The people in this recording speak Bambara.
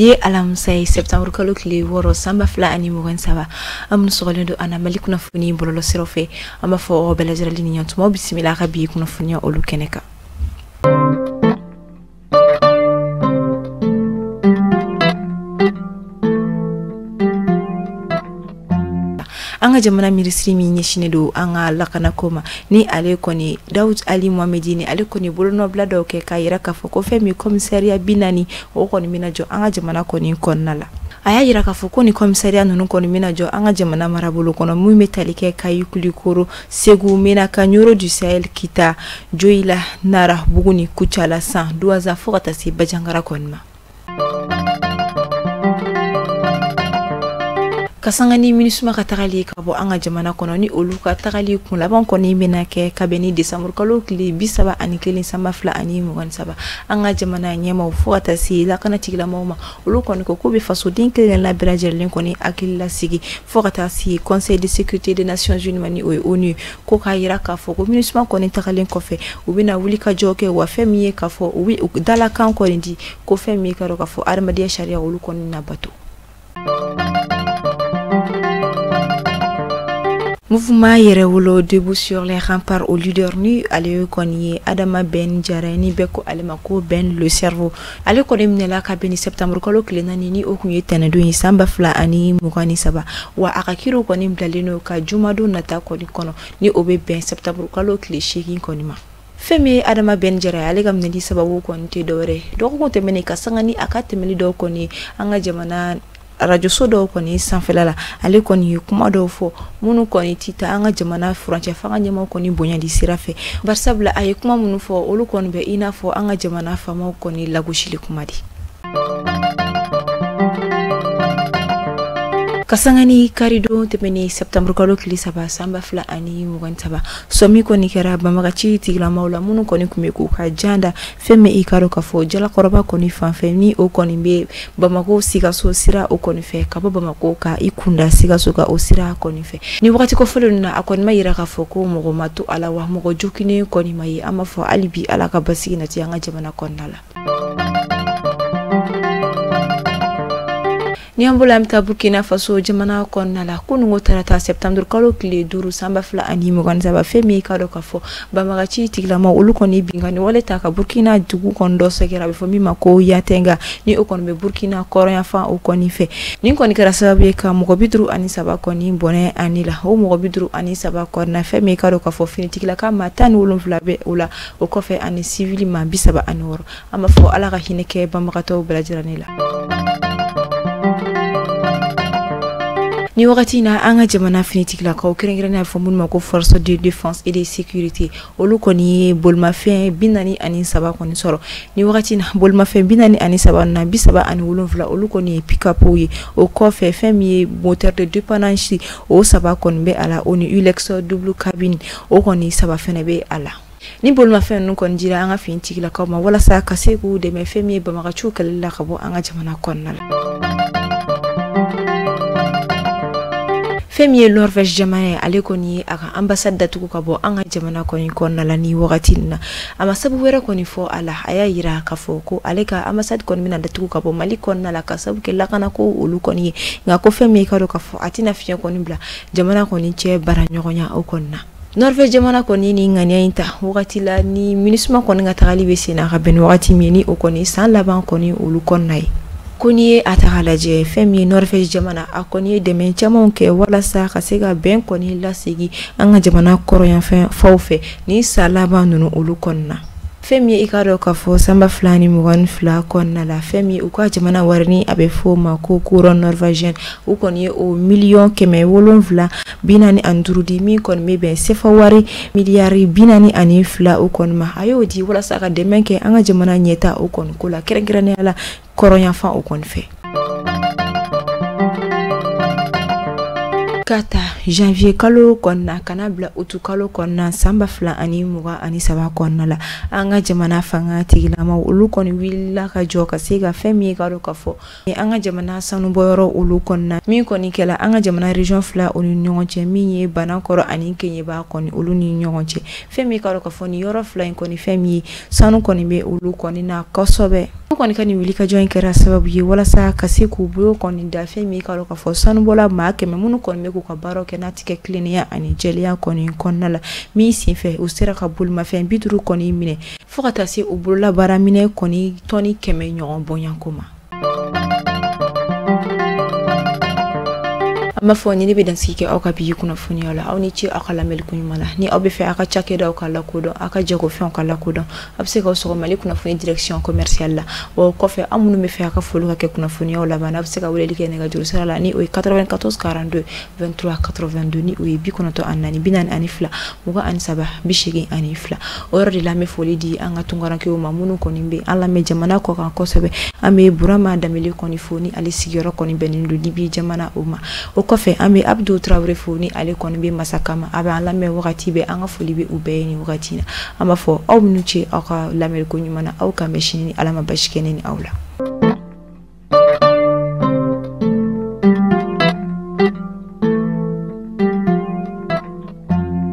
Bi ye alamisa ye, septembre kalo tile 6, san 2023. An minnu sɔgɔlen don an na Mali kunnafoni bɔlɔlɔsiraw fɛ, an b'a fɔ aw bɛɛ lajɛlen ni ɲantuma, bisimila a ka bi kunnafoniya olu kɛnɛ kan. An ka jamana minisiri min ɲɛsinnen don an ka lakanako ma, ni ale kɔni Dawud Ali Mohamɛdi, ni ale kɔni bolonɔbila dɔw kɛ k'a yira k'a fɔ ko fɛn min commissariat 40, o kɔni bɛna jɔ an ka jamana kɔni kɔnɔna la. A y'a yira k'a fɔ ko ni commissariat ninnu kɔni bɛna jɔ an ka jamana marabolo kɔnɔ, min bɛ tali kɛ Kayi, Kulikoro, Segu, Menaka, Ɲoro du Sahel, Kita, Joyila, Nara, Buguni, Kucala, San, Duwaza, fo ka taa se Bajangara kɔni ma. Ka sanga ni MINUSMA ka tagali ka bɔ an ka jamana kɔnɔ, ni olu ka tagali kun laban kɔni bɛna kɛ kabini décembre kalo tile 31, san 2023, an ka jamana ɲɛmaw fo ka taa se lakana tigilamɔgɔw ma, olu kɔni ko k'u bɛ fasoden kelenkelenna bɛɛ lajɛlen kɔni hakili lasigi, fo ka taa se Conseil de sécurité des Nations Unies ma, ni o ye ONU, ko k'a yira k'a fɔ ko MINUSMA kɔni tagalen kɔfɛ, u bɛna wuli ka jɔ kɛ, wa fɛn min ye k'a fɔ u bɛ dalakan kɔni di ko fɛn min ye ka dɔn k'a fɔ adamadenya sariya olu kɔni na bato. Mouvement Yɛrɛwolo debout sur les remparts au leader, ni ale kɔni ye Adama Ben Jara, ni bɛɛ ko ale ma ko Ben le cerveau, ale kɔni minɛla kabini septembre kalo tile 4, ni o kun ye tɛnɛndon ye, san 2023. Wa a ka kiriw kɔni bilalen don ka jumadon nata kɔni kɔnɔ, ni o bɛ bɛn septembre kalo tile 8 kɔni ma. Fɛn min ye Adama Ben Jara ye, ale ka minɛli sababu kɔni tɛ dɔwɛrɛ dɔgɔkun tɛmɛnen, ka sanga ni a ka tɛmɛli dɔw kɔni an ka jamana arajoso dɔw kɔni sanfɛla la, ale kɔni ye kuma dɔw fɔ minnu kɔni ti taa an ka jamana furancɛ fanga ɲɛmaw kɔni bonyali sira fɛ, barisabula a ye kuma minnu fɔ, olu kɔni bɛ i n'a fɔ an ka jamana faamaw kɔni lagosili kuma de. Ka sanga ni karidon tɛmɛnen, septembre kalo tile 3, san 2023, sɔmi kɔni kɛra banbagaci tigilamaw la minnu kɔni tun bɛ k'u ka jan da fɛn min i ka dɔn k'a fɔ Jalakɔrɔba kɔni fanfɛ, ni o kɔni bɛ Bamakɔ Sikaso sira o kɔni fɛ, ka bɔ Bamakɔ ka i kunda Sikaso ka o sira kɔni fɛ. Ni wagati kofɔlen ninnu na, a kɔni ma yira k'a fɔ ko mɔgɔ ma to a la, wa mɔgɔ joginnen kɔni ma ye. An b'a fɔ hali bi Ala ka basigi nati an ka jamana kɔnɔna la. Ni an bɔla, an bɛ taa Burkina Faso jamana kɔnɔna la. Kununko tarata, septembre kalo tile 5, san 2023, fɛn min ka dɔn k'a fɔ banbagaci tigilamaw olu kɔni binkanni wale ta ka Burkina dugu kɔni dɔ sɛgɛrɛ, a bɛ fɔ min ma ko Yatenga, ni o kɔni bɛ Burkina kɔrɔnyanfan o kɔni fɛ. Nin kɔni kɛra sababu ye ka mɔgɔ 53 kɔni bɔnɛ ani la. O mɔgɔ 53 kɔni na, fɛn min ka dɔn k'a fɔ finitigilaka maa 17 bɛ o la, o kɔfɛ ani sivili maa 36. An b'a fɔ Ala ka hinɛ kɛ banbagatɔw bɛɛ lajɛlen la. Ni wagati in na, an ka jamana finitigilakaw, kɛrɛnkɛrɛnnenya fɔ minnu ma ko force de défense et de sécurité, olu kɔni ye bolimafɛn 43 kɔni sɔrɔ. Ni wagati in na, bolimafɛn 43 na, 37 olu kɔni ye pick-up ye. O kɔfɛ, fɛn min ye moteur de dépannage, o saba kɔni bɛ a la, o ni Hilux double cabine, o kɔni saba fɛnɛ bɛ a la. Ni bolimafɛn ninnu kɔni dira an ka finitigilakaw ma walasa ka se k'u dɛmɛ fɛn min ye banbagaciw kɛlɛli la ka bɔ an ka jamana kɔnɔna la. Fɛn min ye Norvège jamana ye, ale kɔni ye a ka ambassade datugu ka bɔ an ka jamana kɔni kɔnɔna la ni wagati in na. A ma sababu wɛrɛ kɔni fɔ a la, a y'a yira k'a fɔ ko ale ka ambassade kɔni bɛna datugu ka bɔ Mali kɔnɔna la ka sababu kɛ lakanako olu kɔni ye, nka ko fɛn min ye ka dɔn k'a fɔ a tɛna fiɲɛ kɔni bila jamana kɔni cɛ baara ɲɔgɔnya o kɔni na. Norvège jamana kɔni ni ŋaniya in ta wagati la ni MINUSMA kɔni ka tagali bɛ sen na, ka bɛn ni wagati min ni o kɔni san laban kɔni olu kɔnɔna ye. Ko n'i ye a ta k'a lajɛ, fɛn min ye Norvège jamana, a kɔni ye dɛmɛ camanw kɛ walasa ka se ka bɛn kɔni lasegin an ka jamana kɔrɔnyanfan faw fɛ ni san laban ninnu olu kɔnɔna na. Fɛn min ye i k'a dɔn k'a fɔ san 2022 kɔnɔna la, fɛn min u ka jamana wari ni a bɛ fɔ o ma ko couronne norvégienne, u kɔni ye o 745 miliyɔn di, min kɔni bɛ bɛn sefa wari miliyari 42 o kɔni ma. A y'o di walasa ka dɛmɛ kɛ an ka jamana ɲɛta o kɔni ko la, kɛrɛnkɛrɛnnenya la kɔrɔnyanfan o kɔni fɛ. Ka ta janvier kalo kɔnɔna ka na bila utu kalo kɔnɔna san 2023 kɔnɔna la, an ka jamana fanga tigilamaw olu kɔni wulila ka jɔ ka se ka fɛn min ye ka dɔn ka fɔ an ka jamana sanubɔyɔrɔ olu kɔnɔna, min kɔni kɛla an ka jamana région fila olu ni ɲɔgɔn cɛ, min ye Banakɔrɔ ani Keɲeba kɔni olu ni ɲɔgɔn cɛ. Fɛn min ka dɔn ka fɔ nin yɔrɔ fila in kɔni, fɛn min ye sanu kɔni bɛ olu kɔni na kosɛbɛ. O kɔni ka nin wulikajɔ in kɛra sababu ye walasa ka se k'u bolo kɔni da fɛn min ka dɔn ka fɔ sanubɔla maa 100 minnu kɔni bɛ k'u ka baaraw kɛ n'a ti kɛ tilennenya ani jɛlenya kɔni kɔnɔna la, min senfɛ u sera ka bolimafɛn 50 kɔni minɛ fo ka taa se u bololabaaraminɛ kɔni tɔni 100 ɲɔgɔn bɔɲɔgɔnko ma. An b'a fɔ ni ne bɛ dansigi kɛ aw ka bi kunnafoniyaw la. Aw ni ce aw ka lamɛnli ko ɲuman la. Ni aw bɛ fɛ aw ka cakɛdaw ka lakodɔn, aw ka jagofɛnw ka lakodɔn, a bɛ se k'aw sɔgɔ Mali kunnafoni direction commerciale la. Wa o kɔfɛ, aw minnu bɛ fɛ aw ka foli ka kɛ kunnafoniyaw laban, aw bɛ se ka weleli kɛ nɛgɛjuru sira la, ni o ye 94 42 23 82, ni o ye 94 42 23 82. O yɔrɔ de la, an bɛ foli di an ka tunkarankew ma minnu kɔni bɛ an lamɛn jamana kɔ kan kosɛbɛ. An bɛ Burama Danbele kɔni fo, ni ale sigiyɔrɔ kɔni bɛnnen don Libi jamana o ma. O kɔfɛ, an bɛ Abdou Traoré fo, ni ale kɔni bɛ Masakama, a bɛ an lamɛn wagati bɛɛ. An ka foli bɛ u bɛɛ ye nin wagati na. An b'a fɔ aw minnu ce aw ka lamɛnni ko ɲuman na, aw k'an bɛn sini ni Ala ma basi kɛ ne ni aw la.